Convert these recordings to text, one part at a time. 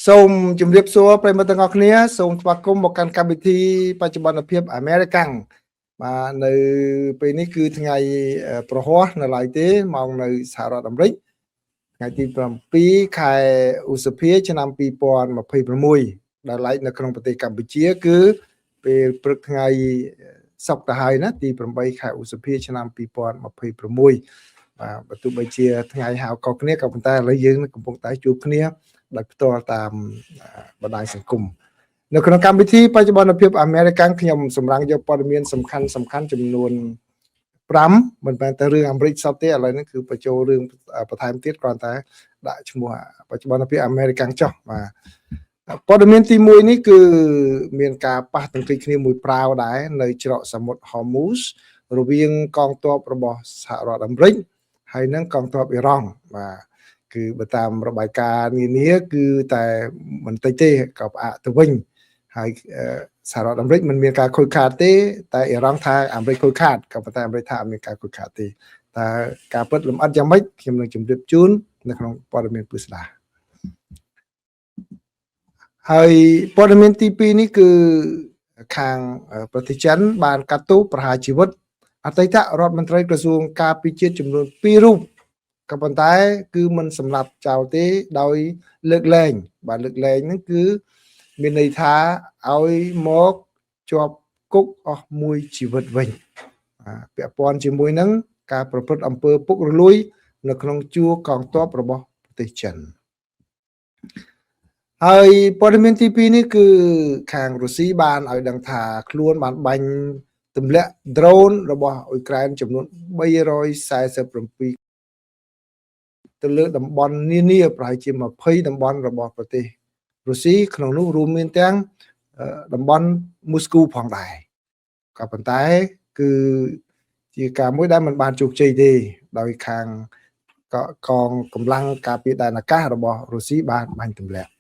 សូមជម្រាបសួរប្រិយមិត្តទាំងអស់គ្នាសូមស្វាគមន៍មកកាន់កម្មវិធីបច្ចុប្បន្នភាពអាមេរិកាំងបាទនៅពេលនេះគឺថ្ងៃព្រហស្បតិ៍នៅឡើយទេម៉ោងនៅសហរដ្ឋអាមេរិកថ្ងៃទី7ខែឧសភាឆ្នាំ2026ដែលឡែកនៅក្នុងប្រទេសកម្ពុជាគឺពេលព្រឹកថ្ងៃសុក្រទៅហើយណាទី8ខែឧសភាឆ្នាំ2026បាទបើទោះបីជាថ្ងៃហៅខុសគ្នាក៏ប៉ុន្តែឥឡូវយើងកំពុងតែជួបគ្នាដោយផ្ទាល់តាមបណ្ដាញសង្គមនៅក្នុងកម្មវិធីបច្ចុប្បន្នភាពអាមេរិកខ្ញុំសម្រាំងយកព័ត៌មានសំខាន់សំខាន់ចំនួន5មិនមែនតែរឿងអាមេរិកសតទេឥឡូវនេះគឺបញ្ចូលរឿងបន្ថែមទៀតគ្រាន់តែដាក់ឈ្មោះបច្ចុប្បន្នភាពអាមេរិកចុះបាទព័ត៌មានទី1នេះគឺមានការប៉ះទង្គិចគ្នាមួយប្រាវដែរនៅច្រកសមុទ្រ Hormuz រវាងកងទ័ពរបស់សហរដ្ឋអាមេរិកហើយនិងកងទ័ពអ៊ីរ៉ង់បាទគឺបើតាមរបាយការណ៍នានាគឺតែមិនតិចទេក៏ផ្អាកទៅវិញហើយសហរដ្ឋអាមេរិកមិនមានការខូចខាតទេតែអ៊ីរ៉ង់ថាអាមេរិកខូចខាតក៏ប៉ុន្តែអាមេរិកថាអត់មានការខូចខាតទេតើការពិតលម្អិតយ៉ាងម៉េចខ្ញុំនឹងជម្រាបជូននៅក្នុងព័ត៌មានពិស្ដាហើយព័ត៌មានទី2នេះគឺខាងប្រទេសចិនបានកាត់ទោសប្រហារជីវិតអតីតរដ្ឋមន្ត្រីក្រសួងការពារជាតិចំនួន2រូបក៏ប៉ុន្តែគឺមិនសម្លាប់ចោលទេដោយលើកលែងបាទលើកលែងហ្នឹងគឺមានន័យថាឲ្យមកជាប់គុកអស់មួយជីវិតវិញពាក់ព័ន្ធជាមួយនឹងការប្រព្រឹត្តអំពើពុករលួយនៅក្នុងជួរកងទ័ពរបស់ប្រទេសចិនហើយព័ត៌មានទី2នេះគឺខាងរុស្ស៊ីបានឲ្យដឹងថាខ្លួនបានបាញ់ទម្លាក់ drone របស់អ៊ុយក្រែនចំនួន347ទៅលើតំបន់នានាប្រហែលជា20តំបន់របស់ប្រទេសរុស្ស៊ីក្នុងនោះរួមមានទាំងតំបន់មូស្គូផងដែរក៏ប៉ុន្តែគឺជាការមួយដែលមិនបានជោគជ័យទេដោយខាងកងកម្លាំងការពារដែនអាកាសរបស់រុស្ស៊ីបានបាញ់ទម្លាក់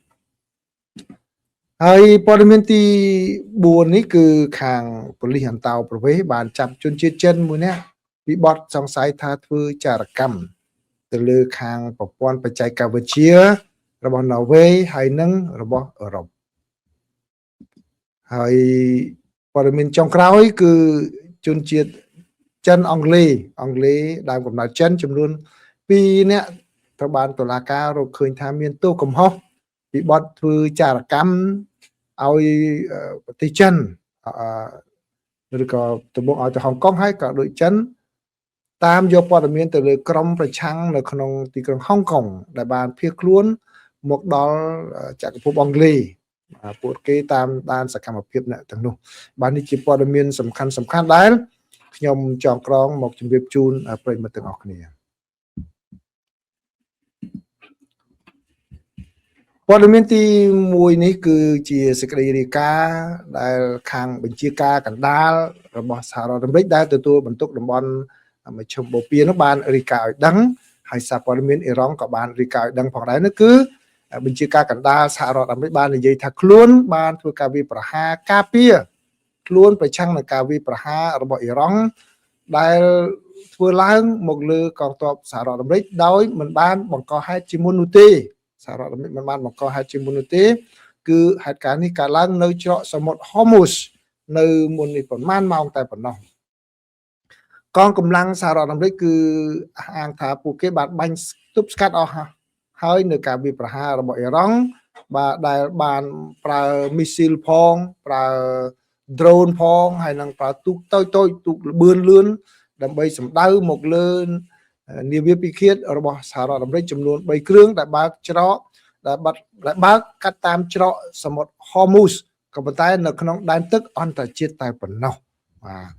ហើយព័ត៌មានទី4នេះគឺខាងប៉ូលីសអន្តោប្រវេសន៍បានចាប់ជនជាតិចិនមួយនាក់ពីបទសង្ស័យថាធ្វើចារកម្មទៅលើខាងប្រព័ន្ធបច្ចេកវិទ្យារបស់ណ័រវេហើយនិងរបស់អឺរ៉ុបហើយព័ត៌មានចុងក្រោយគឺជនជាតិចិនអង់គ្លេសដើមកំណើតចិនចំនួន2នាក់ត្រូវបានតុលាការរកឃើញថាមានទោសកំហុសពីបទធ្វើចារកម្មឲ្យប្រទេសចិនឬក៏ទំនងឲ្យទៅហុងកុងហើយក៏ដូចចិនតាមយកព័ត៌មានទៅលើក្រុមប្រឆាំងនៅក្នុងទីក្រុងហុងកុងដែលបានភៀសខ្លួនមកដល់ចក្រភពអង់គ្លេសពួកគេតាមដានសកម្មភាពអ្នកទាំងនោះបាទនេះជាព័ត៌មានសំខាន់សំខាន់ដែលខ្ញុំចងក្រងមកជម្រាបជូនប្រិយមិត្តទាំងអស់គ្នាព័ត៌មានទី1នេះគឺជាសេចក្តីរាយការណ៍ដែលខាងបញ្ជាការកណ្ដាលរបស់សហរដ្ឋអាមេរិកដែលទទួលបន្ទុកតំបន់មជ្ឈិមបូព៌ានោះបានរាយការណ៍ឲ្យដឹងហើយសារព័ត៌មានអ៊ីរ៉ង់ក៏បានរាយការណ៍ឲ្យដឹងផងដែរនោះគឺបញ្ជាការកណ្ដាលសហរដ្ឋអាមេរិកបាននិយាយថាខ្លួនបានធ្វើការវាយប្រហារការពារខ្លួនប្រឆាំងនឹងការវាយប្រហាររបស់អ៊ីរ៉ង់ដែលធ្វើឡើងមកលើកងទ័ពសហរដ្ឋអាមេរិកដោយមិនបានបង្កហេតុជាមុននោះទេសហរដ្ឋអាមេរិកមិនបានបង្កហេតុជាមុននោះទេគឺហេតុការណ៍នេះកើតឡើងនៅច្រកសមុទ្រ Hormuz នៅមុននេះប្រហែលម៉ោងតែប៉ុណ្ណោះកងកម្លាំងសហរដ្ឋអាមេរិកគឺអះអាងថាពួកគេបានបាញ់ទប់ស្កាត់អស់ហើយនៅការវាយប្រហាររបស់អ៊ីរ៉ង់បាទដែលបានប្រើមីស៊ីលផងប្រើ drone ផងហើយនឹងប្រើទូកតូចតូចទូកលឿនលឿនដើម្បីសម្ដៅមកលើនាវាពិឃាតរបស់សហរដ្ឋអាមេរិកចំនួន3គ្រឿងដែលបើកច្រកដែលបើកកាត់តាមច្រកសមុទ្រ Hormuz ក៏ប៉ុន្តែនៅក្នុងដែនទឹកអន្តរជាតិតែប៉ុណ្ណោះបាទ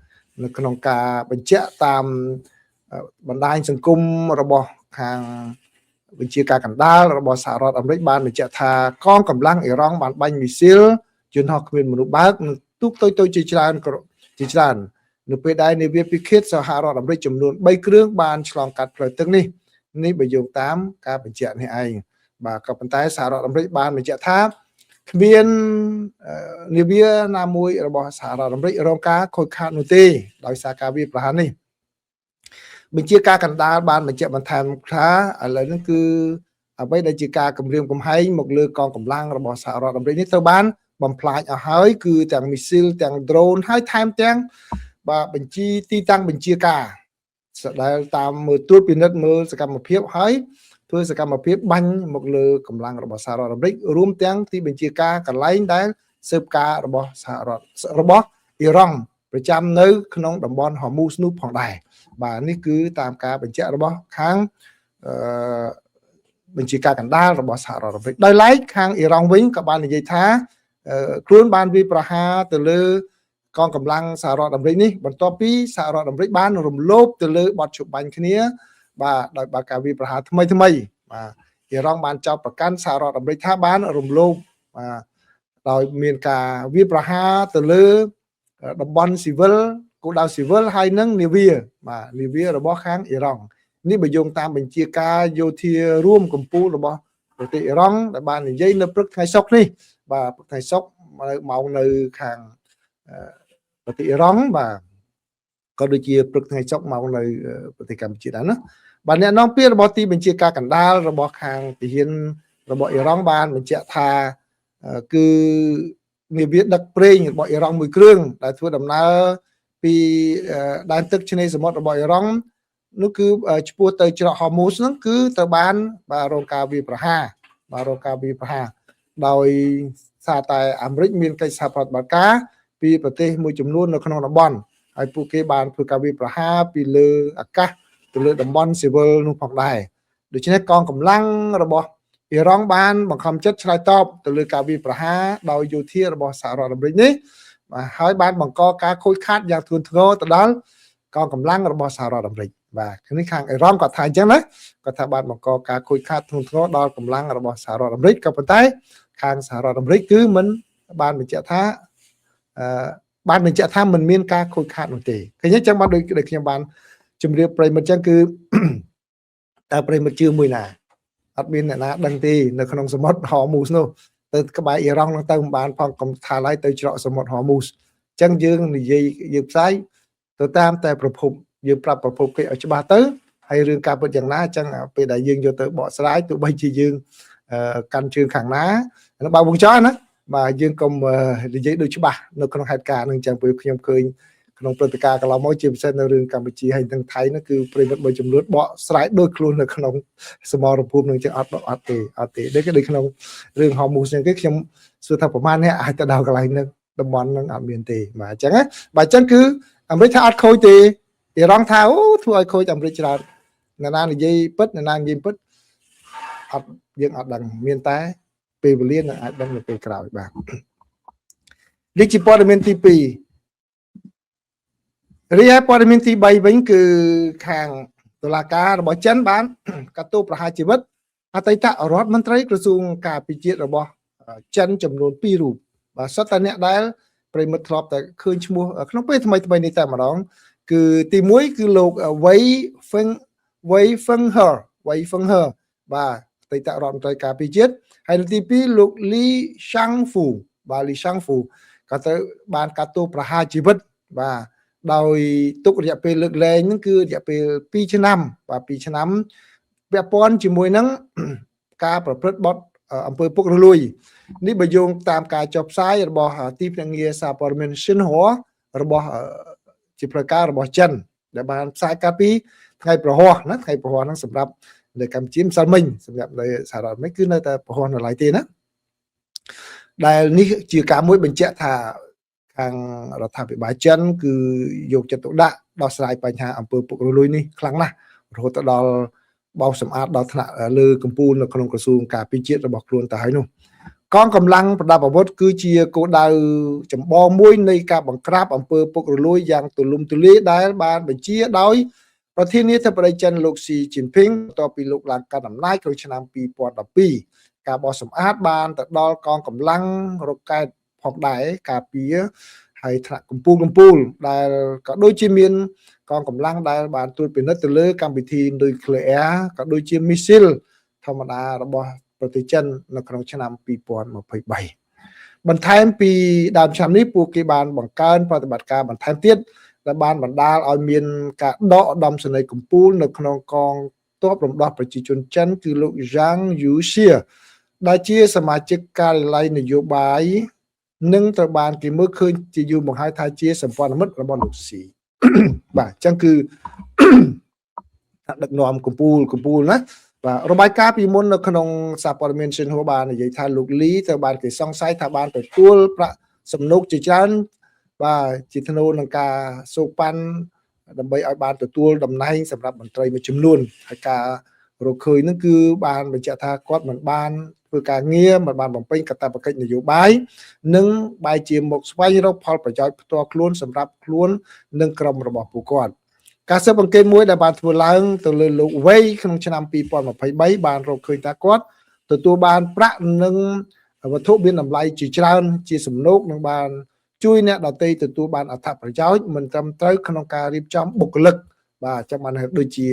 នៅក្នុងការបញ្ជាក់តាមបណ្ដាញសង្គមរបស់ខាងបញ្ជាការកណ្ដាលរបស់សហរដ្ឋអាមេរិកបានបញ្ជាក់ថាកងកម្លាំងអ៊ីរ៉ង់បានបាញ់មីស៊ីលយន្តហោះគ្មានមនុស្សបើកនិងទូកតូចៗជាច្រើននៅពេលដែលនាវាពិឃាតសហរដ្ឋអាមេរិកចំនួន3គ្រឿងបានឆ្លងកាត់ផ្លូវទឹកនេះបើយោងតាមការបញ្ជាក់នេះឯងបាទក៏ប៉ុន្តែសហរដ្ឋអាមេរិកបានបញ្ជាក់ថាគ្មាននាវាណាមួយរបស់សហរដ្ឋអាមេរិករងការខូចខាតនោះទេដោយសារការវាយប្រហារនេះបញ្ជាការកណ្ដាលបានបញ្ជាក់បន្ថែមថាឥឡូវនេះគឺ អ្វីដែលជាការគម្រាមកំហែងមកលើកងកម្លាំងរបស់សហរដ្ឋអាមេរិកនេះត្រូវបានបំផ្លាញអស់ហើយគឺទាំងមីស៊ីលទាំង drone ហើយថែមទាំងបាទបញ្ជីទីតាំងបញ្ជាការដែលតាមមើលត្រួតពិនិត្យមើលសកម្មភាពហើយធ្វើសកម្មភាពបាញ់មកលើកម្លាំងរបស់សហរដ្ឋអាមេរិករួមទាំងទីបញ្ជាការកន្លែងដែលស៊ើបការរបស់សហរដ្ឋរបស់អ៊ីរ៉ង់ប្រចាំនៅក្នុងតំបន់ហូមូសនោះផងដែរបាទនេះគឺតាមការបញ្ជាក់របស់ខាងអឺបញ្ជាការកណ្ដាលរបស់សហរដ្ឋអាមេរិកដោយឡែកខាងអ៊ីរ៉ង់វិញក៏បាននិយាយថាខ្លួនបានវាយប្រហារទៅលើកងកម្លាំងសហរដ្ឋអាមេរិកនេះបន្ទាប់ពីសហរដ្ឋអាមេរិកបានរំលោភទៅលើបទជបាញ់គ្នាបាទដោយបើការវាយប្រហារថ្មីថ្មីបាទអ៊ីរ៉ង់បានចោទប្រកាន់សហរដ្ឋអាមេរិកថាបានរំលោភបាទដោយមានការវាយប្រហារទៅលើតំបន់ស៊ីវិលគោលដៅស៊ីវិលហើយនឹងនាវាបាទនាវារបស់ខាងអ៊ីរ៉ង់នេះបើយោងតាមបញ្ជាការយោធារួមកម្ពុជារបស់ប្រទេសអ៊ីរ៉ង់ដែលបាននិយាយនៅព្រឹកថ្ងៃសុក្រនេះបាទព្រឹកថ្ងៃសុក្រនៅម៉ោងនៅខាងប្រទេសអ៊ីរ៉ង់បាទក៏ដូចជាព្រឹកថ្ងៃសុក្រម៉ោងនៅប្រទេសកម្ពុជាដែរណាបាទអ្នកនាំពាក្យរបស់ទីបញ្ជាការកណ្ដាលរបស់ខាងទាហានរបស់អ៊ីរ៉ង់បានបញ្ជាក់ថាគឺនាវាដឹកប្រេងរបស់អ៊ីរ៉ង់មួយគ្រឿងដែលធ្វើដំណើរពីដែនទឹកឆ្នេរសមុទ្ររបស់អ៊ីរ៉ង់នោះគឺឆ្ពោះទៅច្រកហូមូសហ្នឹងគឺត្រូវបានបាទរងការវាយប្រហារបាទរងការវាយប្រហារដោយសារតែអាមេរិកមានកិច្ចសហប្រតិបត្តិការពីប្រទេសមួយចំនួននៅក្នុងតំបន់ហើយពួកគេបានធ្វើការវាយប្រហារពីលើអាកាសទៅលើតំបន់ស៊ីវិលនោះផងដែរដូច្នេះកងកម្លាំងរបស់អ៊ីរ៉ង់បានបង្ខំចិត្តឆ្លើយតបទៅលើការវាយប្រហារដោយយោធារបស់សហរដ្ឋអាមេរិកនេះបាទហើយបានបង្កការខូចខាតយ៉ាងធ្ងន់ធ្ងរទៅដល់កងកម្លាំងរបស់សហរដ្ឋអាមេរិកបាទនេះខាងអ៊ីរ៉ង់គាត់ថាអញ្ចឹងណាគាត់ថាបានបង្កការខូចខាតធ្ងន់ធ្ងរដល់កម្លាំងរបស់សហរដ្ឋអាមេរិកក៏ប៉ុន្តែខាងសហរដ្ឋអាមេរិកគឺមិនបានបញ្ជាក់ថាអឺបានបញ្ជាក់ថាមិនមានការខូចខាតនោះទេឃើញទេចឹងបានដូចខ្ញុំបានជម្រាបប្រិយមិត្តចឹងគឺតើប្រិយមិត្តជឿមួយណាអត់មានអ្នកណាដឹងទេនៅក្នុងសមុទ្រហូមូសនោះទៅក្បែរអ៊ីរ៉ង់នោះទៅមិនបានផងកុំថាឡើយទៅច្រកសមុទ្រហូមូសអញ្ចឹងយើងនិយាយយើងផ្សាយទៅតាមតែប្រភពយើងប្រាប់ប្រភពគេឲ្យច្បាស់ទៅហើយរឿងការពិតយ៉ាងណាអញ្ចឹងពេលដែលយើងយកទៅបកស្រាយទោះបីជាយើងកាន់ជើងខាងណាបើវងចោលណាបាទយើងកុំនិយាយដូចច្បាស់នៅក្នុងហេតុការណ៍នឹងអញ្ចឹងព្រោះខ្ញុំឃើញក្នុងព្រឹត្តិការណ៍កន្លងមកជាពិសេសនៅរឿងកម្ពុជាហើយនិងថៃនោះគឺប្រិយមិត្តមួយចំនួនបកស្រាយដូចខ្លួននៅក្នុងសមរភូមិនឹងចឹងអត់អត់ទេអត់ទេដូចក្នុងរឿងហូមូសហ្នឹងគេខ្ញុំសួរថាប្រហែលអ្នកអាចទៅដល់កន្លែងហ្នឹងតំបន់ហ្នឹងអត់មានទេបាទអញ្ចឹងណាបាទអញ្ចឹងគឺអាមេរិកថាអត់ខូចទេអ៊ីរ៉ង់ថាអូធ្វើឲ្យខូចអាមេរិកច្រើនអ្នកណានិយាយពិតអ្នកណានិយាយពិតអត់យើងអត់ដឹងមានតែពេលវេលានឹងអាចដឹងនៅពេលក្រោយបាទនេះជាព័ត៌មានទី2រីឯព័ត៌មានទី3វិញគឺខាងតុលាការរបស់ចិនបានកាត់ទោសប្រហារជីវិតអតីតរដ្ឋមន្ត្រីក្រសួងការពារជាតិរបស់ចិនចំនួន2រូបបាទសុទ្ធតែអ្នកដែលប្រិយមិត្តធ្លាប់តែឃើញឈ្មោះក្នុងពេលថ្មីថ្មីនេះតែម្ដងគឺទី1គឺលោកវៃហ្វឹងវៃហ្វឹងហឺវៃហ្វឹងហឺបាទអតីតរដ្ឋមន្ត្រីការពារជាតិហើយទី2លោកលីឆាំងហ្វូបាទលីឆាំងហ្វូក៏ត្រូវបានកាត់ទោសប្រហារជីវិតបាទដោយទុករយៈពេលលើកលែងហ្នឹងគឺរយៈពេល2ឆ្នាំបាទ2ឆ្នាំពាក់ព័ន្ធជាមួយនឹងការប្រព្រឹត្តបទអំពើពុករលួយនេះបើយោងតាមការចុះផ្សាយរបស់ទីភ្នាក់ងារសារព័ត៌មាន Xinhua របស់ជាផ្លូវការរបស់ចិនដែលបានផ្សាយកាលពីថ្ងៃព្រហស្បតិ៍ណាថ្ងៃព្រហស្បតិ៍ហ្នឹងសម្រាប់នៅកម្ពុជាម្សិលមិញសម្រាប់នៅសហរដ្ឋអាមេរិកគឺនៅតែព្រហស្បតិ៍នៅឡើយទេណាដែលនេះជាការមួយបញ្ជាក់ថាខាងរដ្ឋាភិបាលចិនគឺយកចិត្តទុកដាក់ដោះស្រាយបញ្ហាអំពើពុករលួយនេះខ្លាំងណាស់រហូតដល់បោសសម្អាតដល់ថ្នាក់លើកម្ពុជានៅក្នុងក្រសួងការពារជាតិរបស់ខ្លួនទៅហើយនោះកងកម្លាំងប្រដាប់អាវុធគឺជាគោលដៅចម្បងមួយនៃការបង្ក្រាបអំពើពុករលួយយ៉ាងទូលំទូលាយដែលបានបញ្ជាដោយប្រធានាធិបតីចិនលោកស៊ីជីនពីងបន្ទាប់ពីលោកឡើងកាន់អំណាចក្នុងឆ្នាំ2012ការបោសសម្អាតបានទៅដល់កងកម្លាំងរ៉ុកែតផងដែរការពារហើយថ្នាក់កម្ពូលកម្ពូលដែលក៏ដូចជាមានកងកម្លាំងដែលបានត្រួតពិនិត្យទៅលើកម្មវិធីនុយក្លេអ៊ែរក៏ដូចជាមីស៊ីលធម្មតារបស់ប្រទេសចិននៅក្នុងឆ្នាំ2023បន្ថែមពីដើមឆ្នាំនេះពួកគេបានបង្កើនប្រតិបត្តិការបន្ថែមទៀតដែលបានបណ្ដាលឲ្យមានការដកឧត្តមសេនីយ៍កម្ពុជានៅក្នុងកងទ ទ័ពរំដោះប្រជាជនចិនគឺលោក Zhang Youxia ដែលជាសមាជិកការិយាល័យនយោបាយនិងត្រូវបានគេមើលឃើញជាយូរមកហើយថាជាសម្ព័ន្ធមិត្តរបស់លោកស៊ី បាទអញ្ចឹងគឺ ដឹកនាំកម្ពូលកម្ពូលណាបាទរបាយការណ៍ពីមុននៅក្នុងសារព័ត៌មានស៊ីនហួរបាននិយាយថាលោកលីត្រូវបានគេសង្ស័យថាបានទទួលប្រាក់សំណូកជាច្រើនបាទជាថ្នូរនឹងការសូកប៉ាន់ដើម្បីឲ្យបានទទួលតំណែងសម្រាប់មន្ត្រីមួយចំនួនហើយការរកឃើញនឹងគឺបានបញ្ជាក់ថាគាត់មិនបានធ្វើការងារមិនបានបំពេញកាតព្វកិច្ចនយោបាយនិងបែរជាមកស្វែងរកផលប្រយោជន៍ផ្ទាល់ខ្លួនសម្រាប់ខ្លួននិងក្រុមរបស់ពួកគាត់ការស៊ើបអង្កេតមួយដែលបានធ្វើឡើងទៅលើលោកវៃក្នុងឆ្នាំ2023បានរកឃើញថាគាត់ទទួលបានប្រាក់និងវត្ថុមានតម្លៃជាច្រើនជាសំណូកនិងបានជួយអ្នកដទៃទទួលបានអត្ថប្រយោជន៍មិនត្រឹមត្រូវក្នុងការរៀបចំបុគ្គលិកបាទចាំបានដូចជា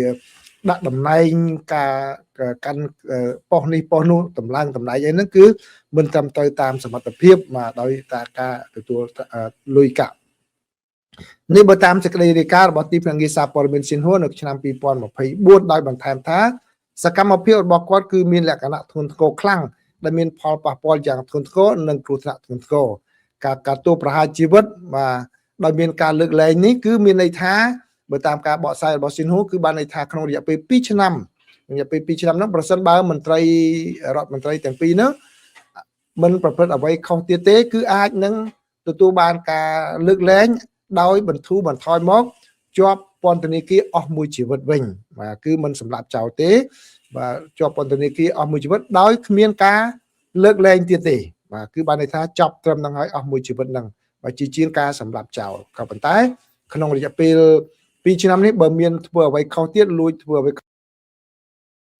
ដាក់តំណែងការកាន់ប៉ុស្តិ៍នេះប៉ុស្តិ៍នោះតម្លើងតំណែងអីហ្នឹងគឺមិនត្រឹមត្រូវតាមសមត្ថភាពបាទដោយតាការទទួលលុយកាក់នេះបើតាមសេចក្តីរាយការណ៍របស់ទីភ្នាក់ងារសារព័ត៌មានស៊ីនហួរនៅឆ្នាំ2024ដោយបន្ថែមថាសកម្មភាពរបស់គាត់គឺមានលក្ខណៈធ្ងន់ធ្ងរខ្លាំងដែលមានផលប៉ះពាល់យ៉ាងធ្ងន់ធ្ងរនិងគ្រោះថ្នាក់ធ្ងន់ធ្ងរការកាត់ទោសប្រហារជីវិតបាទដោយមានការលើកលែងនេះគឺមានន័យថាបើតាមការបកស្រាយរបស់ស៊ីនហួរគឺបានន័យថាក្នុងរយៈពេល2ឆ្នាំរយៈពេល2ឆ្នាំហ្នឹងប្រសិនបើមន្ត្រីរដ្ឋមន្ត្រីទាំងពីរហ្នឹងមិនប្រព្រឹត្តអ្វីខុសទៀតទេគឺអាចនឹងទទួលបានការលើកលែងដោយបន្ធូរបន្ថយមកជាប់ពន្ធនាគារអស់មួយជីវិតវិញបាទគឺមិនសម្លាប់ចោលទេបាទជាប់ពន្ធនាគារអស់មួយជីវិតដោយគ្មានការលើកលែងទៀតទេបាទគឺបានន័យថាចប់ត្រឹមហ្នឹងហើយអស់មួយជីវិតហ្នឹងបាទជាជាងការសម្លាប់ចោលក៏ប៉ុន្តែក្នុងរយៈពេល2ឆ្នាំនេះបើមានធ្វើអ្វីខុសទៀតលួចធ្វើអ្វី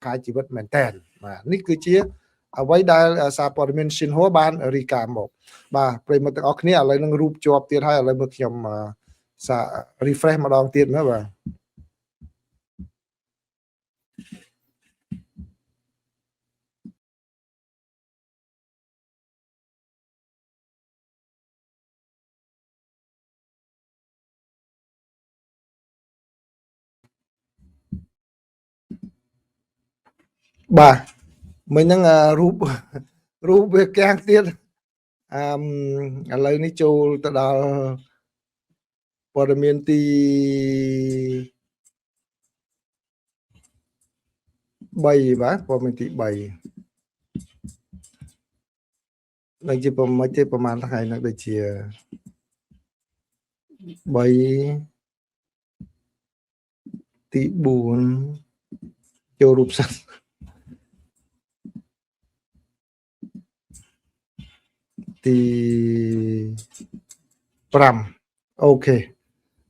ខាយជីវិតមែនតើបាទនេះគឺជាអ្វីដែលសារព័ត៌មានស៊ីនហួរបានរាយការណ៍មកបាទប្រិយមិត្តទាំងអស់គ្នាឥឡូវនឹងរូបជាប់ទៀតហើយឥឡូវមើលខ្ញុំសា refresh ម្ដងទៀតមើលបាទបាទមិញហ្នឹងរូបរូបវាកាំងទៀតអឺឥឡូវនេះចូលទៅដល់ព័ត៌មានទី3បាទព័ត៌មានទី3នឹងជាប្រមាណទេប្រហែលថ្ងៃហ្នឹងដូចជា3ទី4ចូលរូបសិនទី5 OK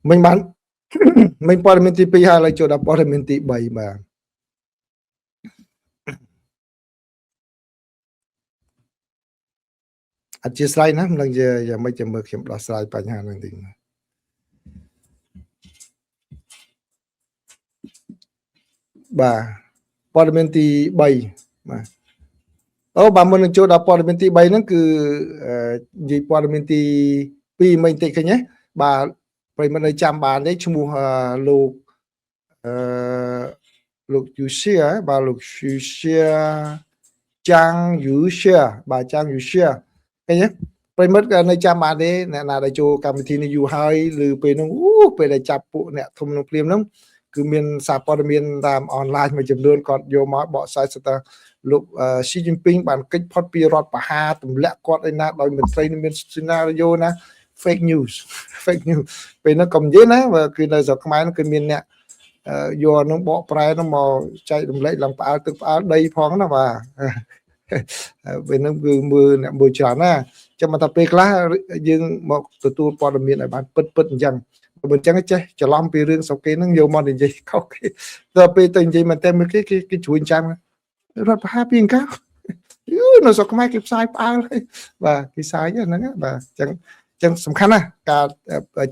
មិញបានមិញព័ត៌មានទី2ហើយឥឡូវចូលដល់ព័ត៌មានទី3បាទអធិស្ឋានណាមិនដឹងជាយ៉ាងម៉េចចាំមើលខ្ញុំដោះស្រាយបញ្ហាហ្នឹងតិចបាទព័ត៌មានទី3បាទអូបាទមុននឹងចូលដល់ព័ត៌មានទី3ហ្នឹងគឺនិយាយព័ត៌មានទី2មិញតិចឃើញទេបាទប្រិយមិត្តនៅចាំបានទេឈ្មោះលោកអឺលោកយូសៀបាទលោកយូសៀចាំងយូសៀបាទចាំងយូសៀឃើញទេប្រិយមិត្តក៏នៅចាំបានទេអ្នកណាដែលចូលកម្មវិធីនេះយូរហើយឬពេលហ្នឹងអូពេលដែលចាប់ពួកអ្នកធំក្នុងភ្លាមហ្នឹងគឺមានសារព័ត៌មានតាមអនឡាញមួយចំនួនគាត់យកមកបកស្រាយស្ទើលោកស៊ីជីនពីងបានគេចផុតពីរដ្ឋបហាទម្លាក់គាត់ឯណាដោយមន្ត្រីមានសេណារីយ៉ូណា fake news fake news ពេលហ្នឹងកុំនិយាយណាគឺនៅស្រុកខ្មែរគឺមានអ្នកយកនឹងបកប្រែហ្នឹងមកចែករំលែកឡើងផ្អើលទឹកផ្អើលដីផងណាបាទពេលហ្នឹងគឺមើលអ្នកមើលច្រើនណាចាំមកថាពេលខ្លះយើងមកទទួលព័ត៌មានឲ្យបានពិតពិតអញ្ចឹងបើអញ្ចឹងចេះច្រឡំពីរឿងស្រុកគេហ្នឹងយកមកនិយាយខុសគេដល់ពេលទៅនិយាយមែនតើមើលគេគេជួយចាំរដ្ឋបហាពីអង្ការយូនៅស្រុកខ្មែរគេផ្សាយផ្អើលហើយបាទគេផ្សាយហ្នឹងបាទអញ្ចឹងចឹងសំខាន់ណាស់ការ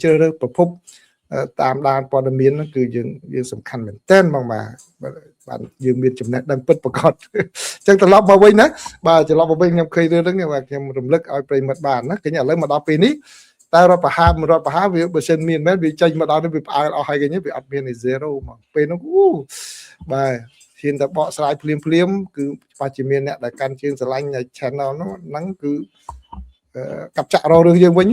ជ្រើសរើសប្រភពតាមដានព័ត៌មានហ្នឹងគឺយើងយើងសំខាន់មែនតើហ្មងបាទបានយើងមានចំណេះដឹងពិតប្រាកដអញ្ចឹងត្រឡប់មកវិញណាបាទត្រឡប់មកវិញខ្ញុំឃើញរឿងហ្នឹងបាទខ្ញុំរំលឹកឲ្យប្រិយមិត្តបានណាឃើញឥឡូវមកដល់ពេលនេះតែរដ្ឋបហារដ្ឋបហាវាបើសិនមានមែនវាចេញមកដល់នេះវាផ្អើលអស់ហើយឃើញវាអត់មាន zero ហ្មងពេលហ្នឹងអូបាទ ធានតែបកស្រាយភ្លាមភ្លាមគឺច្បាស់ជាមានអ្នកដែលកាន់ជើងស្រឡាញ់ใน channel នោះហ្នឹងគឺកាប់ចាក់រករឿងយើងវិញ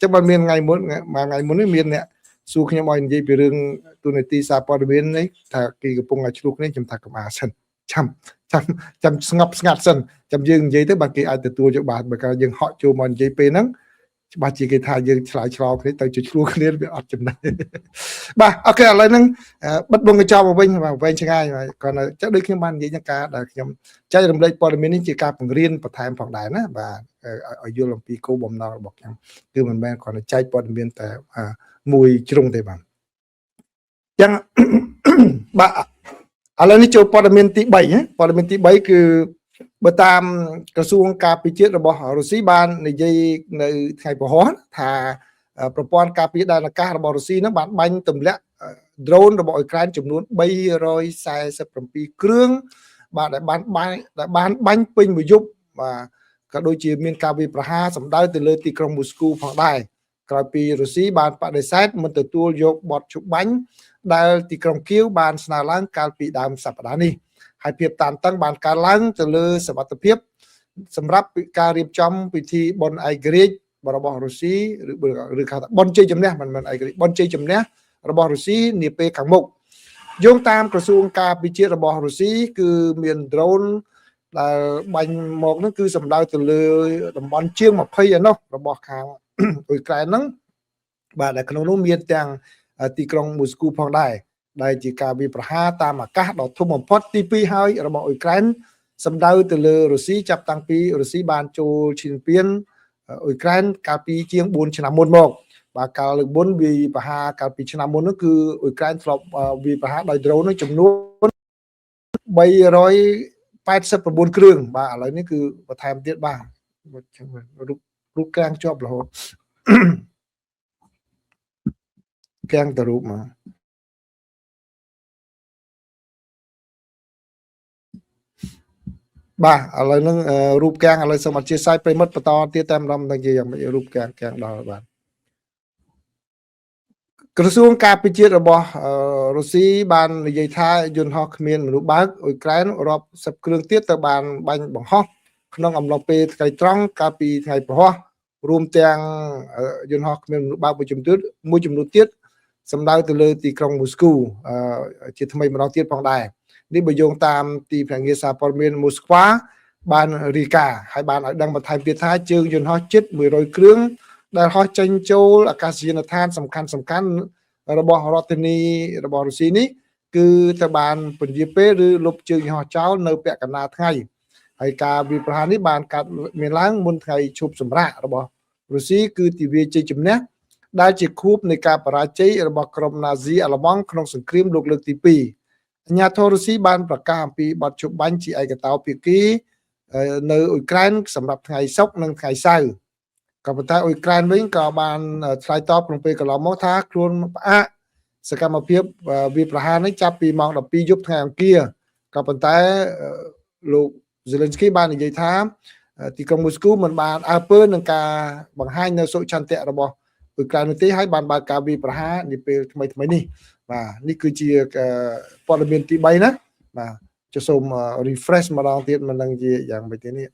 ចឹងបើមានថ្ងៃមុនមួយថ្ងៃមុននេះមានអ្នកសួរខ្ញុំឲ្យនិយាយពីរឿងទូនាទីសារព័ត៌មាននេះថាគេកំពុងតែឆ្លោះគ្នាខ្ញុំថាកុំអាសិនចាំចាំចាំស្ងប់ស្ងាត់សិនចាំយើងនិយាយទៅបើគេអាចទទួលយកបានបើកាលយើងហក់ចូលមកនិយាយពេលហ្នឹងច្បាស់ជាគេថាយើងឆ្លើយឆ្លងគ្នាទៅជាឆ្លោះគ្នាវាអត់ចំណេញបាទ OK ឥឡូវហ្នឹងបិទវងកញ្ចក់មកវិញបាទវែងឆ្ងាយបាទគ្រាន់តែចឹងដូចខ្ញុំបាននិយាយហ្នឹងការដែលខ្ញុំចែករំលែកព័ត៌មាននេះជាការបង្រៀនបន្ថែមផងដែរណាបាទឲ្យយល់អំពីគោលបំណងរបស់ខ្ញុំគឺមិនមែនគ្រាន់តែចែកព័ត៌មានតែមួយជ្រុងទេបាទចឹង បាទឥឡូវនេះចូលព័ត៌មានទី3ណាព័ត៌មានទី3គឺបើតាមក្រសួងការពារជាតិរបស់រុស្ស៊ីបាននិយាយនៅថ្ងៃពហុថាប្រព័ន្ធការពារដែនអាកាសរបស់រុស្ស៊ីនឹងបានបាញ់ទម្លាក់ drone របស់អ៊ុយក្រែនចំនួន347គ្រឿងបាទដែលបានបាញ់ដែលបានបាញ់ពេញមួយយប់បាទក៏ដូចជាមានការវាយប្រហារសម្ដៅទៅលើទីក្រុងមូស្គូផងដែរក្រោយពីរុស្ស៊ីបានបដិសេធមិនទទួលយកបទឈប់បាញ់ដែលទីក្រុងគៀវបានស្នើឡើងកាលពីដើមសប្តាហ៍នេះហើយភាពតានតឹងបានកើនឡើងទៅលើសវត្ថិភាពសម្រាប់ការរៀបចំពិធីបុណ្យឯករាជ្យរបស់រុស្ស៊ីឬឬគេថាបុណ្យជ័យជំនះមិនមែនឯករាជ្យបុណ្យជ័យជំនះរបស់រុស្ស៊ីនាពេលខាងមុខយោងតាមក្រសួងការពារជាតិរបស់រុស្ស៊ីគឺមាន drone ដែលបាញ់មកនោះគឺសំដៅទៅលើតំបន់ជាង20ឯណោះរបស់ខាងអ៊ុយក្រែនហ្នឹងបាទដែលក្នុងនោះមានទាំងទីក្រុងមូស្គូផងដែរដែលជាការវាយប្រហារតាមអាកាសដ៏ធំបំផុតទី2ហើយរបស់អ៊ុយក្រែនសម្ដៅទៅលើរុស្ស៊ីចាប់តាំងពីរុស្ស៊ីបានចូលឈ្លានពានអ៊ុយក្រែនកាលពីជាង4ឆ្នាំមុនមកបាទកាលលើកមុនវាយប្រហារកាលពីឆ្នាំមុននោះគឺអ៊ុយក្រែនធ្លាប់វាយប្រហារដោយ drone នោះចំនួន389គ្រឿងបាទឥឡូវនេះគឺបន្ថែមទៀតបាទរូបរូបកាំងជាប់រហូតកាំងទៅរូបមកបាទឥឡូវហ្នឹងរូបកាំងឥឡូវសូមអធិស្ឋានប្រិមិត្តបន្តទៀតតែម្ដងមិនដឹងជាយ៉ាងម៉េចរូបកាំងកាំងដល់បាទក្រសួងការពារជាតិរបស់រុស្ស៊ីបាននិយាយថាយន្តហោះគ្មានមនុស្សបើកអ៊ុយក្រែនរាប់សិបគ្រឿងទៀតទៅបានបាញ់បង្ហោះក្នុងអំឡុងពេលថ្ងៃត្រង់កាលពីថ្ងៃព្រហស្បតិ៍រួមទាំងយន្តហោះគ្មានមនុស្សបើកមួយចំនួនមួយចំនួនទៀតសម្ដៅទៅលើទីក្រុងមូស្គូជាថ្មីម្ដងទៀតផងដែរនេះបើយោងតាមទីភ្នាក់ងារសារព័ត៌មានមូស្ក្វាបានរាយការណ៍ហើយបានឲ្យដឹងបន្ថែមទៀតថាជើងយន្តហោះជិត100គ្រឿងដែលហោះចេញចូលអាកាសយានដ្ឋានសំខាន់សំខាន់របស់រដ្ឋធានីរបស់រុស្ស៊ីនេះគឺត្រូវបានពន្យាពេលឬលុបជើងយន្តហោះចោលនៅពាក់កណ្ដាលថ្ងៃហើយការវាយប្រហារនេះបានកើតមានឡើងមុនថ្ងៃឈប់សម្រាករបស់រុស្ស៊ីគឺទិវាជ័យជំនះដែលជាខួបនៃការបរាជ័យរបស់ក្រុមណាស៊ីអាល្លឺម៉ង់ក្នុងសង្គ្រាមលោកលើកទី2អាញាធររុស្ស៊ីបានប្រកាសអំពីបទជប់បាញ់ជាឯកតោភាគីនៅអ៊ុយក្រែនសម្រាប់ថ្ងៃសុក្រនិងថ្ងៃសៅរ៍ក៏ប៉ុន្តែអ៊ុយក្រែនវិញក៏បានឆ្លើយតបក្នុងពេលកន្លងមកថាខ្លួនផ្អាកសកម្មភាពវាយប្រហារនេះចាប់ពីម៉ោង12យប់ថ្ងៃអង្គារក៏ប៉ុន្តែលោក Zelensky បាននិយាយថាទីក្រុងមូស្គូមិនបានអើពើនឹងការបង្ហាញនៅសុឆន្ទៈរបស់អ៊ុយក្រែននោះទេហើយបានបើកការវាយប្រហារនាពេលថ្មីថ្មីនេះបាទនេះគឺជាព័ត៌មានទី3ណាបាទចុះសូម refresh ម្ដងទៀតមិនដឹងជាយ៉ាងម៉េចទេនេះ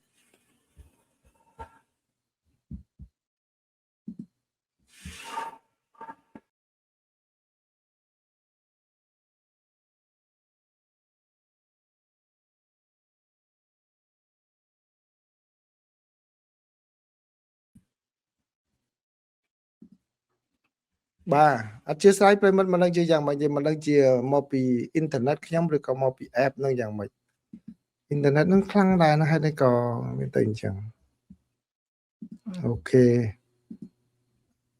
បាទអធិស្ឋានប្រិមិត្តមិនដឹងជាយ៉ាងម៉េចទេមិនដឹងជាមកពីអ៊ីនធឺណិតខ្ញុំឬក៏មកពី app នឹងយ៉ាងម៉េចអ៊ីនធឺណិតនឹងខ្លាំងដែរណាស់ហើយនេះក៏មានទៅអញ្ចឹង OK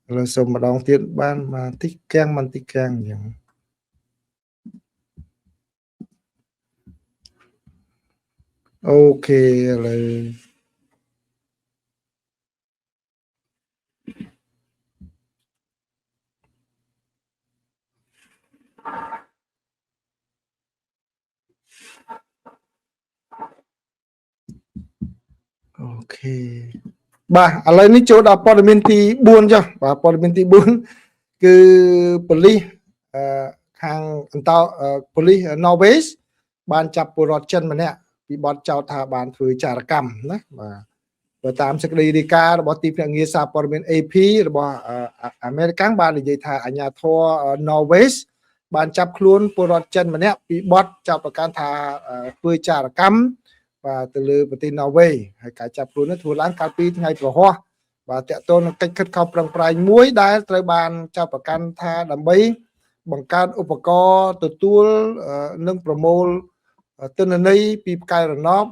ឥឡូវសូមម្ដងទៀតបានមកតិចកាំងមិនតិចកាំងអញ្ចឹង OK ឥឡូវ OK បាទឥឡូវនេះចូលដល់ព័ត៌មានទី4ចុះបាទព័ត៌មានទី4គឺប៉ូលីសអឺ ខាងអន្តោប៉ូលីស Norway បានចាប់ពលរដ្ឋចិនម្នាក់ពីបទចោទថាបានធ្វើចារកម្មណាបាទបើតាមសេចក្តីរាយការណ៍របស់ទីភ្នាក់ងារសារព័ត៌មាន AP របស់អាមេរិកបាននិយាយថាអាជ្ញាធរ Norway បានចាប់ខ្លួនពលរដ្ឋចិនម្នាក់ពីបទចោទប្រកាន់ថាធ្វើចារកម្មបាទទៅលើប្រទេស Norway ហើយការចាប់ខ្លួននេះធ្វើឡើងកាលពីថ្ងៃព្រហស្បតិ៍បាទតកតងនឹងកិច្ចខិតខំប្រឹងប្រែងមួយដែលត្រូវបានចោទប្រកាន់ថាដើម្បីបង្កើតឧបករណ៍ទទួលនិងប្រមូលទិន្នន័យពីផ្កាយរណប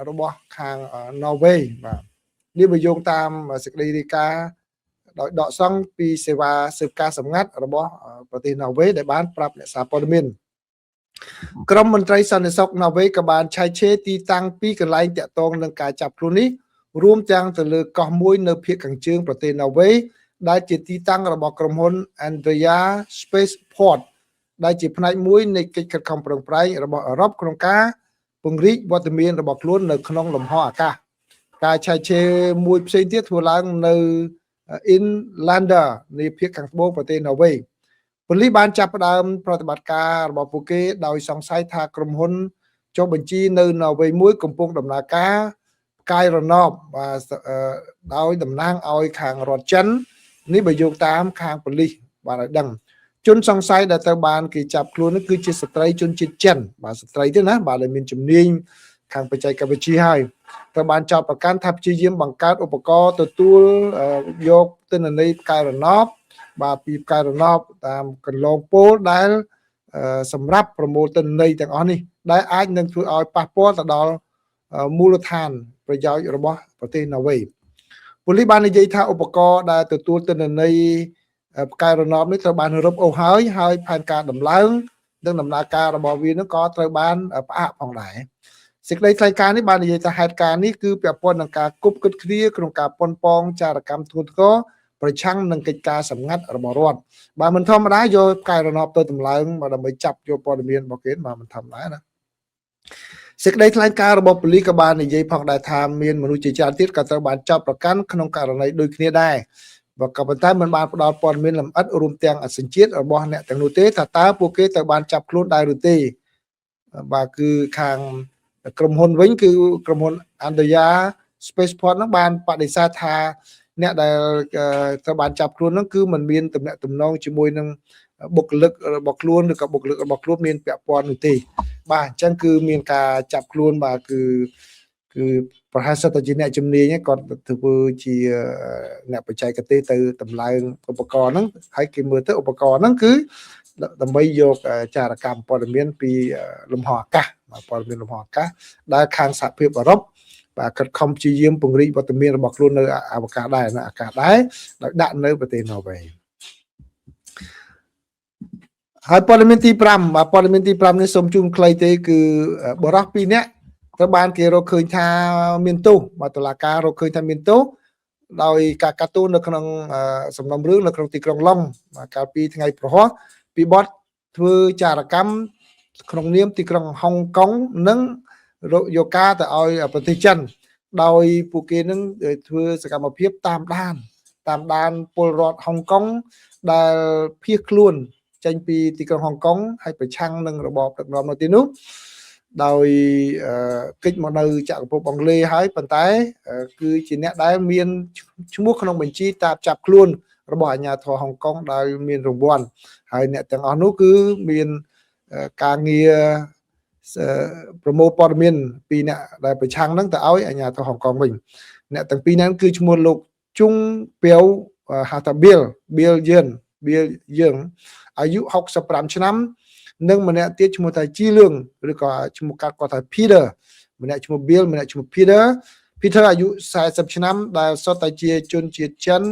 របស់ខាង Norway បាទនេះបើយោងតាមសេចក្តីរាយការណ៍ដោយដកស្រង់ពីសេវាស៊ើបការសម្ងាត់របស់ប្រទេស Norway ដែលបានប្រាប់អ្នកសារព័ត៌មានក្រុមមន្ត្រីសន្តិសុខ Norway ក៏បានឆែកឆេរទីតាំងពីរកន្លែងតាក់ទងនឹងការចាប់ខ្លួននេះរួមទាំងទៅលើកោះមួយនៅភាគខាងជើងប្រទេស Norway ដែលជាទីតាំងរបស់ក្រុមហ៊ុន Andøya Spaceport ដែលជាផ្នែកមួយនៃកិច្ចខិតខំប្រឹងប្រែងរបស់អឺរ៉ុបក្នុងការពង្រីកវត្តមានរបស់ខ្លួននៅក្នុងលំហអាកាសការឆែកឆេរមួយផ្សេងទៀតធ្វើឡើងនៅ Innlandet នៃភាគខាងត្បូងប្រទេស Norway ប៉ូលីសបានចាប់ផ្ដើមប្រតិបត្តិការរបស់ពួកគេដោយសង្ស័យថាក្រុមហ៊ុនចុះបញ្ជីនៅ Norway មួយកំពុងដំណើរការផ្កាយរណបបាទដោយតំណាងឲ្យខាងរដ្ឋចិននេះបើយោងតាមខាងប៉ូលីសបានឲ្យដឹងជនសង្ស័យដែលត្រូវបានគេចាប់ខ្លួននោះគឺជាស្ត្រីជនជាតិចិនបាទស្ត្រីទេណាបាទដែលមានជំនាញខាងបច្ចេកវិទ្យាហើយត្រូវបានចោទប្រកាន់ថាព្យាយាមបង្កើតឧបករណ៍ទទួលយកទិន្នន័យផ្កាយរណបបាទពីផ្កាយរណបតាមកន្លងពោលដែលសម្រាប់ប្រមូលទិន្នន័យទាំងអស់នេះដែលអាចនឹងធ្វើឲ្យប៉ះពាល់ទៅដល់មូលដ្ឋានប្រយោជន៍របស់ប្រទេសណ័រវេប៉ូលីសបាននិយាយថាឧបករណ៍ដែលទទួលទិន្នន័យផ្កាយរណបនេះត្រូវបានរឹបអូសហើយហើយផែនការដំឡើងនិងដំណើរការរបស់វានឹងក៏ត្រូវបានផ្អាកផងដែរសេចក្តីថ្លែងការណ៍នេះបាននិយាយថាហេតុការណ៍នេះគឺពាក់ព័ន្ធនឹងការគប់គិតគ្នាក្នុងការប៉ុនប៉ងចារកម្មធ្ងន់ធ្ងរប្រឆាំងនឹងកិច្ចការសម្ងាត់របស់រដ្ឋបាទមិនធម្មតាយកផ្កាយរណបទៅតម្លើងមកដើម្បីចាប់យកព័ត៌មានរបស់គេបាទមិនធម្មតាណាសេចក្តីថ្លែងការណ៍របស់ប៉ូលីសក៏បាននិយាយផងដែរថាមានមនុស្សជាច្រើនទៀតក៏ត្រូវបានចាប់ប្រកាន់ក្នុងករណីដូចគ្នាដែរបើក៏ប៉ុន្តែមិនបានផ្ដល់ព័ត៌មានលម្អិតរួមទាំងអសញ្ជាតិរបស់អ្នកទាំងនោះទេថាតើពួកគេត្រូវបានចាប់ខ្លួនដែរឬទេបាទគឺខាងក្រុមហ៊ុនវិញគឺក្រុមហ៊ុន Andøya Spaceport ហ្នឹងបានបដិសេធថាអ្នកដែលត្រូវបានចាប់ខ្លួនហ្នឹងគឺมันមានទំនាក់ទំនងជាមួយនឹងបុគ្គលិករបស់ខ្លួនឬក៏បុគ្គលិករបស់ខ្លួនមានពាក់ព័ន្ធនោះទេបាទអញ្ចឹងគឺមានការចាប់ខ្លួនបាទគឺគឺប្រហែលសិតតែជាអ្នកជំនាញគាត់ធ្វើជាអ្នកបច្ចេកទេសទៅតម្លើងឧបករណ៍ហ្នឹងហើយគេមើលទៅឧបករណ៍ហ្នឹងគឺដើម្បីយកចារកម្មព័ត៌មានពីលំហអាកាសព័ត៌មានលំហអាកាសដែលខាងសហភាពអឺរ៉ុបបាទខិតខំព្យាយាមពង្រីកវត្តមានរបស់ខ្លួននៅអវកាសដែរនៅអាកាសដែរដោយដាក់នៅប្រទេសណ័រវេហើយព័ត៌មានទី5បាទព័ត៌មានទី5នេះសូមជូនខ្លីទេគឺបរិះ2នាក់ត្រូវបានគេរកឃើញថាមានទោសបាទតុលាការរកឃើញថាមានទោសដោយការកាត់ទោសនៅក្នុងសំណុំរឿងនៅក្នុងទីក្រុងឡុងបាទកាលពីថ្ងៃព្រហស្បតិ៍ពីបទធ្វើចារកម្មក្នុងនាមទីក្រុងហុងកុងនិងយកការទៅឲ្យប្រទេសចិនដោយពួកគេនឹងធ្វើសកម្មភាពតាមដានតាមដានពលរដ្ឋហុងកុងដែលភៀសខ្លួនចេញពីទីក្រុងហុងកុងហើយប្រឆាំងនឹងរបបដឹកនាំនៅទីនោះដោយគេចមកនៅចក្រភពអង់គ្លេសហើយប៉ុន្តែគឺជាអ្នកដែលមានឈ្មោះក្នុងបញ្ជីតាមចាប់ខ្លួនរបស់អាជ្ញាធរហុងកុងដែលមានរង្វាន់ហើយអ្នកទាំងអស់នោះគឺមានការងារប្រមូលព័ត៌មានពីអ្នកដែលប្រឆាំងហ្នឹងទៅឲ្យអាជ្ញាធរហុងកុងវិញអ្នកទាំងពីរហ្នឹងគឺឈ្មោះលោកជុងពាវហៅថា Bill Bill យឿន Bill យឿងអាយុ65ឆ្នាំនិងម្នាក់ទៀតឈ្មោះថាជីលឿងឬក៏ឈ្មោះកាត់គាត់ថា Peter ម្នាក់ឈ្មោះ Bill ម្នាក់ឈ្មោះ Peter Peter អាយុ40ឆ្នាំដែលសុទ្ធតែជាជនជាតិចិន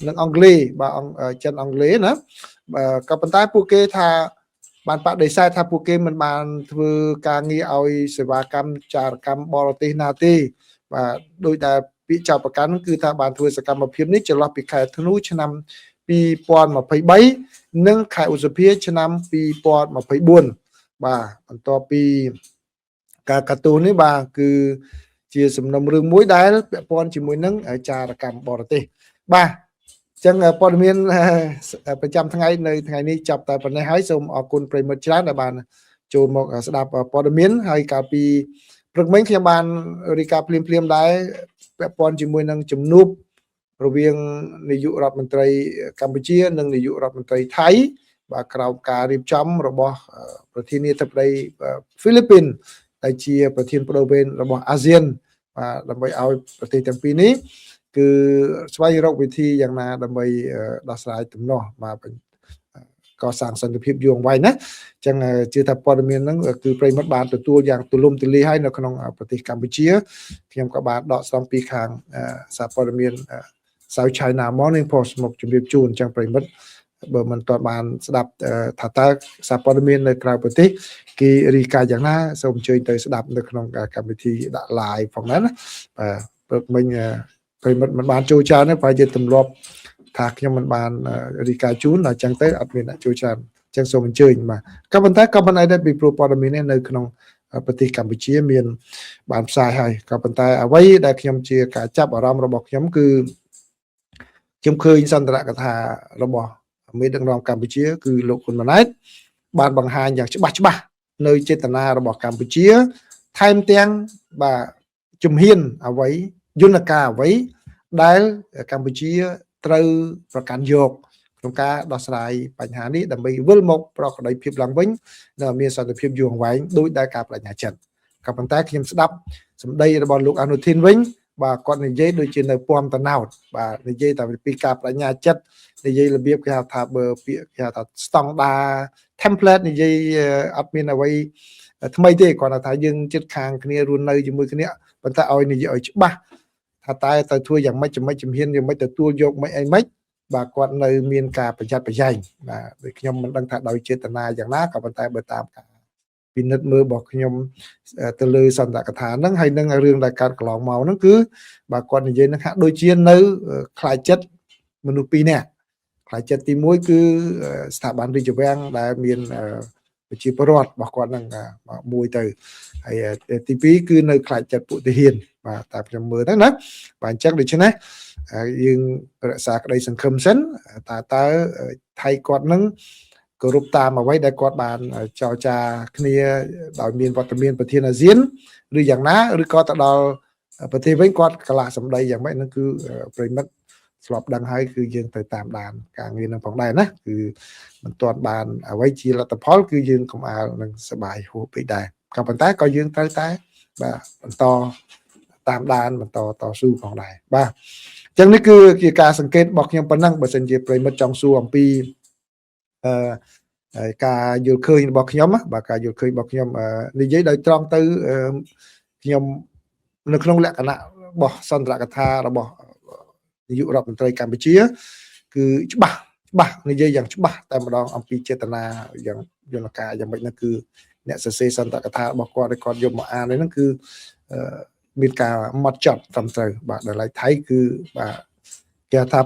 និងអង់គ្លេសបាទចិនអង់គ្លេសណាបាទក៏ប៉ុន្តែពួកគេថាបានបដិសេធថាពួកគេមិនបានធ្វើការងារឲ្យសេវាកម្មចារកម្មបរទេសណាទេបាទដោយតែពាក្យចោទប្រកាន់គឺថាបានធ្វើសកម្មភាពនេះចន្លោះពីខែធ្នូឆ្នាំ2023និងខែឧសភាឆ្នាំ2024បាទបន្ទាប់ពីការកាត់ទោសនេះបាទគឺជាសំណុំរឿងមួយដែលពាក់ព័ន្ធជាមួយនឹងចារកម្មបរទេសបាទ ចឹងព័ត៌មានប្រចាំថ្ងៃនៅថ្ងៃនេះចាប់តែប៉ុណ្ណេះហើយសូមអរគុណប្រិយមិត្តច្រើនដែលបានចូលមកស្ដាប់ព័ត៌មានហើយកាលពីព្រឹកមិញខ្ញុំបានរាយការណ៍ភ្លាមៗដែរពាក់ព័ន្ធជាមួយនឹងជំនួបរវាងនាយករដ្ឋមន្ត្រីកម្ពុជានិងនាយករដ្ឋមន្ត្រីថៃបាទក្រោមការរៀបចំរបស់ប្រធានាធិបតីហ្វីលីពីនដែលជាប្រធានប្ដូរវេនរបស់អាស៊ានបាទដើម្បីឲ្យប្រទេសទាំងពីរនេះគឺស្វែងរកវិធីយ៉ាងណាដើម្បីដោះស្រាយទំនាស់បាទកសាងសន្តិភាពយូរអង្វែងណាអញ្ចឹងជឿថាព័ត៌មានហ្នឹងគឺប្រិយមិត្តបានទទួលយ៉ាងទូលំទូលាយហើយនៅក្នុងប្រទេសកម្ពុជាខ្ញុំក៏បានដកស្រង់ពីខាងសារព័ត៌មាន South China Morning Post មកជម្រាបជូនអញ្ចឹងប្រិយមិត្តបើមិនទាន់បានស្ដាប់ថាតើសារព័ត៌មាននៅក្រៅប្រទេសគេរាយការណ៍យ៉ាងណាសូមអញ្ជើញទៅស្ដាប់នៅក្នុងកម្មវិធីដាក់ live ផងដែរណាបាទព្រឹកមិញប្រិយមិត្តមិនបានចូលច្រើនទេប្រហែលជាទម្លាប់ថាខ្ញុំមិនបានរាយការណ៍ជូនដល់អញ្ចឹងទៅអត់មានអ្នកចូលច្រើនអញ្ចឹងសូមអញ្ជើញបាទក៏ប៉ុន្តែក៏មិនអីដែរពីព្រោះព័ត៌មាននេះនៅក្នុងប្រទេសកម្ពុជាមានបានផ្សាយហើយក៏ប៉ុន្តែអ្វីដែលខ្ញុំជាការចាប់អារម្មណ៍របស់ខ្ញុំគឺខ្ញុំឃើញសន្ទរកថារបស់មេដឹកនាំកម្ពុជាគឺលោកហ៊ុនម៉ាណែតបានបង្ហាញយ៉ាងច្បាស់ច្បាស់នៅចេតនារបស់កម្ពុជាថែមទាំងបាទជំហានអ្វីយន្តការអ្វីដែលកម្ពុជាត្រូវប្រកាន់យកក្នុងការដោះស្រាយបញ្ហានេះដើម្បីវិលមកប្រក្រតីភាពឡើងវិញនិងមានសន្តិភាពយូរអង្វែងដោយដែលការបដិញ្ញាចិត្តក៏ប៉ុន្តែខ្ញុំស្ដាប់សម្ដីរបស់លោកអនុធីនវិញបាទគាត់និយាយដូចជានៅពំតណោតបាទនិយាយតែពីការបដិញ្ញាចិត្តនិយាយរបៀបគេហៅថាបើពាក្យគេហៅថាស្តង់ដា template និយាយអត់មានអ្វីថ្មីទេគាត់ថាយើងចិត្តខាងគ្នារស់នៅជាមួយគ្នាប៉ុន្តែឲ្យនិយាយឲ្យច្បាស់ថាតើទៅធ្វើយ៉ាងម៉េចចំណុចជំហានយ៉ាងម៉េចទទួលយកមិនអីម៉េចបាទគាត់នៅមានការប្រយ័ត្នប្រយែងបាទដូចខ្ញុំមិនដឹងថាដោយចេតនាយ៉ាងណាក៏ប៉ុន្តែបើតាមការពិនិត្យមើលរបស់ខ្ញុំទៅលើសន្ទរកថាហ្នឹងហើយនឹងរឿងដែលកើតកន្លងមកហ្នឹងគឺបាទគាត់និយាយនឹងហាក់ដូចជានៅខ្លាចចិត្តមនុស្សពីរនាក់ខ្លាចចិត្តទី1គឺស្ថាប័នរាជវាំងដែលមានប្រជាពលរដ្ឋរបស់គាត់ហ្នឹងមួយទៅហើយទី2គឺនៅខ្លាចចិត្តពួកទាហានបាទតែខ្ញុំមើលទៅណាបាទអញ្ចឹងដូច្នេះយើងរក្សាក្តីសង្ឃឹមសិនតើថៃគាត់នឹងគោរពតាមអ្វីដែលគាត់បានចរចាគ្នាដោយមានវត្តមានប្រធានអាស៊ានឬយ៉ាងណាឬក៏ទៅដល់ប្រទេសវិញគាត់កលាស់សម្ដីយ៉ាងម៉េចហ្នឹងគឺប្រិមិត្តស្លាប់ដឹងហើយគឺយើងទៅតាមដានការងារនឹងផងដែរណាគឺមិនទាន់បានអ្វីជាលទ្ធផលគឺយើងកុំអាលនឹងសបាយហួសពេកដែរក៏ប៉ុន្តែក៏យើងត្រូវតែបាទបន្តតាមដានបន្តតស៊ូផងដែរបាទអញ្ចឹងនេះគឺជាការសង្កេតរបស់ខ្ញុំប៉ុណ្ណឹងបើសិនជាប្រិមិត្តចង់សួរអំពីអឺការយល់ឃើញរបស់ខ្ញុំបាទការយល់ឃើញរបស់ខ្ញុំនិយាយដោយត្រង់ទៅខ្ញុំនៅក្នុងលក្ខណៈរបស់សន្ទរកថារបស់នាយករដ្ឋមន្ត្រីកម្ពុជាគឺច្បាស់ច្បាស់និយាយយ៉ាងច្បាស់តែម្ដងអំពីចេតនាយ៉ាងយន្តការយ៉ាងម៉េចហ្នឹងគឺអ្នកសរសេរសន្ទរកថារបស់គាត់គាត់យកមកអានហ្នឹងគឺមានការម៉ត់ចត់ត្រឹមត្រូវបាទដល់ឡែកថៃគឺបាទគេថា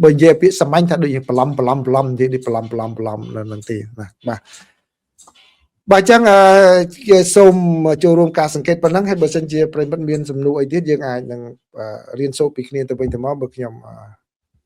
បើនិយាយពាក្យសាមញ្ញថាដូចជាបន្លំបន្លំបន្លំនិយាយដូចបន្លំបន្លំបន្លំនៅនឹងទេណាបាទបាទអញ្ចឹងគេសូមចូលរួមការសង្កេតប៉ុណ្ណឹងហើយបើសិនជាប្រិមិត្តមានសំណួរអីទៀតយើងអាចនឹងរៀនសូត្រពីគ្នាទៅវិញទៅមកបើខ្ញុំ